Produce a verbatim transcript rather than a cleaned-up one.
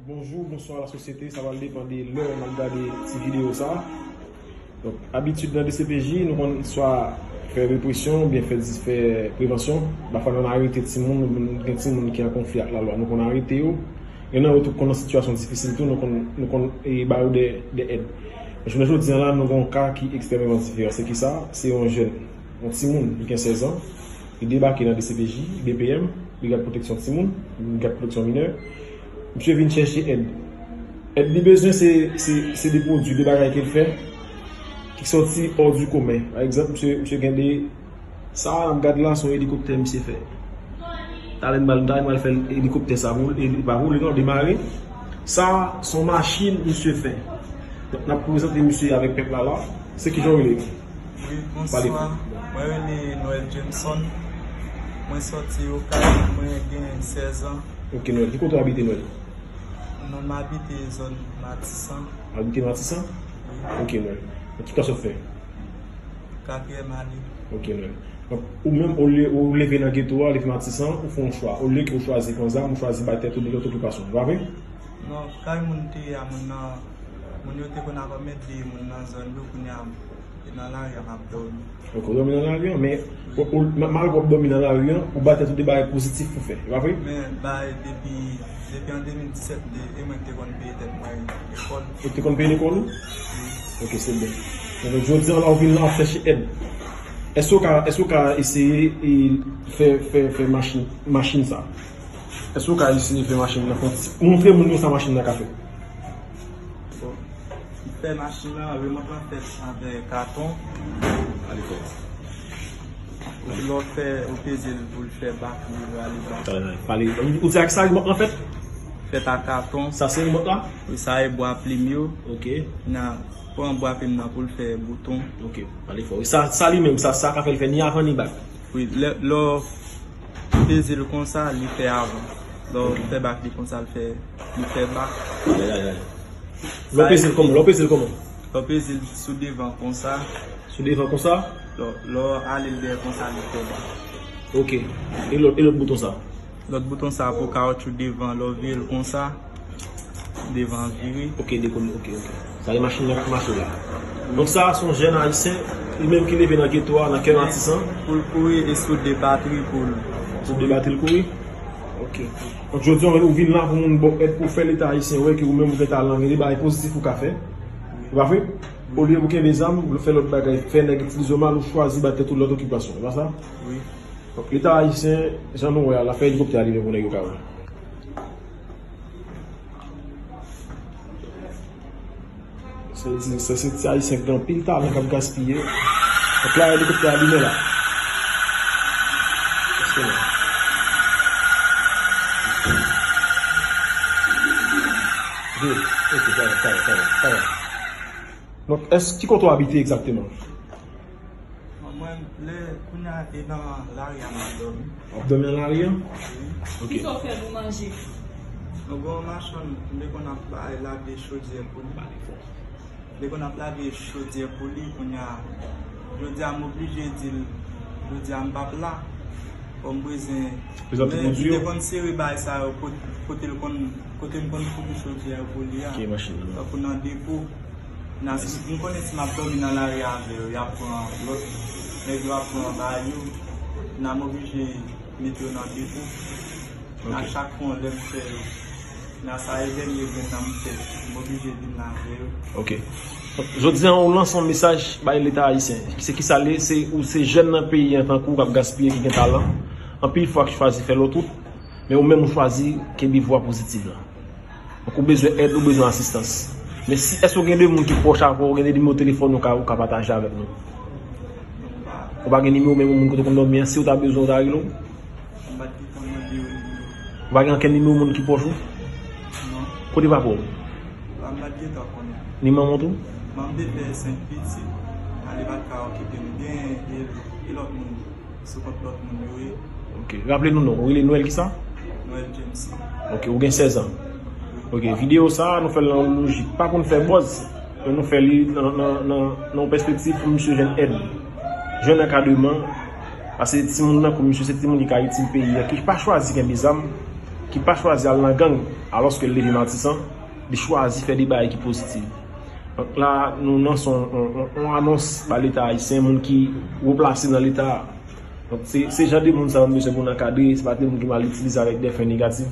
Bonjou, bonswa lasosyete, sa pral depann de lè n ap gade ti videyo sa. Donk, abitid nan D C P J, nou konn swa fè represyon oubyen fè, fè prevansyon. Pafwa, nou arete timoun, nou gen timoun ki an konfli ak lalwa, nou konn arete yo. Gen nan yo tou konn nan sitiyasyon difisil tou, nou konn, nou konn, e, ba yo de, de èd. Men jounen jodi a la, nou gen yon ka ki ekstrèmeman diferan. Se ki sa? Se yon jèn, yon timoun, li gen sèz an, li debake nan D C P J, D P M, Brigad Pwoteksyon Timoun, Brigad Pwoteksyon Minè. Misye vin chèche èd. Èd li bezwen se, se, se de pwodui, de bagay ke l fè, ki sòti hors du commun. Pa egzanp, misye, misye gen de, sa a n ap gad la, se yon elikoptè misye fè. Talè m pral, talè m pral fè elikoptè sa pou, e, pa pou li non, demare. Sa a, se yon machin misye fè. Donk, n ap prezante misye avèk pèp la la. Se ki jan w rele? Wi, pale. Bonswa. Mwen rele Noël Jameson. Mwen sòti Okay, mwen gen sèz an. Ok, Noël. Ki kote w abite, Noël? Non, m abite zòn Matisan. Abite Matisan? Wi. Ok, Noël. Ki klas w ap fè? Katriyèm ane. Ok, Noël. Donk, ou menm, ou le-, ou leve nan geto a, leve Matisan, ou fè yon chwa. Olye ke ou chwazi pran zam, ou chwazi bay tèt ou de lòt okipasyon. Se pa vre? Non, kay moun te ye a, moun nan, moun yo te konn ap ede moun nan zòn yo, kounye a, e nan lari a m ap dòmi. Ok, ou dòmi nan lari an, men ou, ou, ma-, malgre w ap dòmi nan lari an, ou bay tèt ou de bagay pozitif pou fè, e pa vre? Men, bay, depi, depi an de mil disèt, de, e mwen ki te konn peye tèt mwen lekòl. Ou te konn peye lekòl ou? Wi. Ok, se byen. Men donk, jodi a la, ou vin la, w ap chèche èd. Èske w ka, èske w ka eseye, e, fè, fè, fè machin, machin sa? Èske w ka eseye fè machin nan fè yon ti, montre moun yo sa machin nan ka fè? Bon, m fè machin nan, remòt lan fèt avèk katon. Lè w fè, ou peze l pou l fè bak, li rale bak. Pale, pale. Ou di ak sa remòt lan fèt? Fèt ak katon. Sa se remòt la? Wi, sa e bwa plim yo. Ok. Nan pran bwa plim nan pou l fè bouton. Ok, pale fò. Sa, sa li menm, sa, sa ka fè l fè ni avan ni bak. Wi, lè, lè w peze l konsa, li fè avan. Lè w fè bak li konsa, l fè, li fè bak. Ay, ay, ay. Lè w peze l kòman? Lè w peze l kòman? Lè w peze l sou devan konsa. Sou devan konsa? Lè, lè w ale l dèyè konsa, li fè bak. Ok. E lòt, e lòt bouton sa? Lòt bouton sa pou kawotchou devan, lè w vire l konsa. Devan vire. Ok, dekoule, ok, ok. Sa se machin nan k ap mache la. Donk sa a se yon jèn ayisyen, li menm ki leve nan geto a, nan kè Matisan. Pou l kouri e sou de batri pou l. Sou de batri l kouri? Ok. Donk jodi a ou vin la pou moun ba w èd pou fè Leta ayisyen wè ke ou menm ou gen talan, gen de bagay pozitif ou ka fè. Se pa vre? Olye pou kenbe zam, ou fè lòt bagay, fè nèg itilize w mal, ou chwazi bay tèt ou lòt okipasyon. Se pa sa? Wi. Donk Leta ayisyen, jan nou wè a, l ap fè elikoptè a li menm pou nèg yo ka wè. Se, se, se, se ti ayisyen ki gen anpil talan k ap gaspiye. Donk la, elikoptè a limen la. Donk, èske, ki kote w abite egzakteman? Bon, mwen, lè, kounye a, e nan lari a m ap dòmi. W ap dòmi nan lari a? Wi. Ok. Kisa w fè pou manje? Nou gen yon machann, m te konn ap bay lave chodyè pou li. M te konn ap lave chodyè pou li, kounye a, jodi a, m oblije di l, jodi a, m p ap la. Fò m bezwen, men, m te konn sere bagay sa yo, kot-, kote l konn, kote m konn fout chodyè yo pou li a. Tankou nan depo. Nan, si, m konnen si m ap dòmi nan lari avè yo, y ap pran lòt, nèg yo ap pran bagay yo, nan m oblije mete yo nan depo. Nan chak fwa lè m fè yo, nan sa e dènye grenn nan m fè, m oblije vin la avè yo. Ok. Jodi a, ou lanse yon mesaj bay Leta ayisyen. Se kisa l ye? Se, ou se jèn nan peyi an tankou w k ap gaspiye, ki gen talan. Anpil fwa ki chwazi fè lòt wout, men ou menm ou chwazi kenbe vwa pozitif la. Donk, ou bezwen èd, ou bezwen asistans. Men si, èske w gen de moun ki pwòch avè w, ou gen de nimewo telefòn ou ka, ou ka pataje avèk nou? Ou pa gen nimewo menm moun kote w konn dòmi an, si w ta bezwen, ou ta rele w? Ou pa gen ankenn nimewo moun ki pwòch ou? Kote papa w? Ni manman w tou? Manman m te fè senk pitit, ale pa t ka okipe m. Gen e, e lòt moun. Sou kont lòt moun yo ye. Ok. Raple nou non. Ou rele Noël kisa? Noël James. Ok. Ou gen sèz an. Ok. Videyo sa a, nou fè l nan yon lojik. Pa konn fè buzz, men nou fè li nan, nan, nan, nan yon pèspektiv pou misye jwenn èd. Jwenn ankadreman. Paske timoun nan, kou misye, se timoun ki ka itil peyi a, ki pa chwazi kenbe zam. ki pa chwazi al nan gang, alòske l leve Matisan, li chwazi fè de bagay ki pozitiv. Donk la, nou lanse yon, yon, yon, yon anons ba Leta ayisyen, moun ki wo plase nan Leta a. Donk se, se jan de moun sa yo nou bezwen pou n ankadre, se pa de moun ki mal itilize avèk de fen negatif.